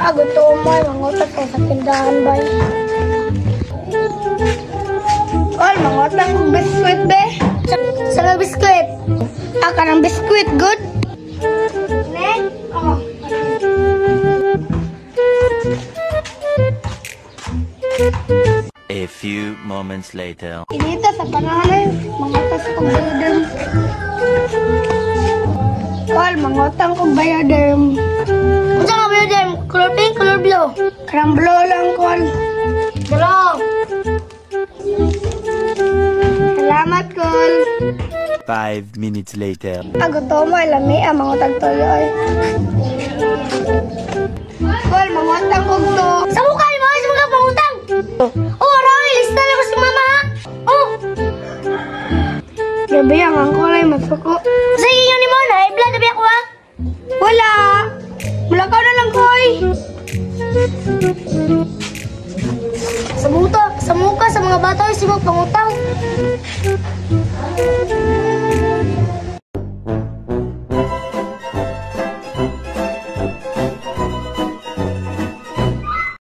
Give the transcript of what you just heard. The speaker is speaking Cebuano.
Gutom mo, mangutang ko sa tindahan ba? Kol, mangutang kong biskwit, be. Sa nga biskwit? Ah, kanang biskwit, good? Ne? Oh. A few moments later. Inita sa panahon eh, mangutang sa kong bioderm. Kol, mangutang kong bioderm. Unsa nga bioderm? Color pink, color blue? Kanang blue lang, Kol. Dalo. Salamat, Kol. 5 minutes later. Ah, gutom mo, lami, ah, mangutang tuyo, ay. Kol, mangutang kong to. Sa mukha ni mga sa mga pangutang. Oh, arami, lista na ko si mama ha. Oh, Grabe, ang angkol ay masuko. Sa inyo ni mo na, blood na ako ha. Wala! Mulakaw na lang, Koy! Sa muta, sa muka sa mga bata ay simog pangutang.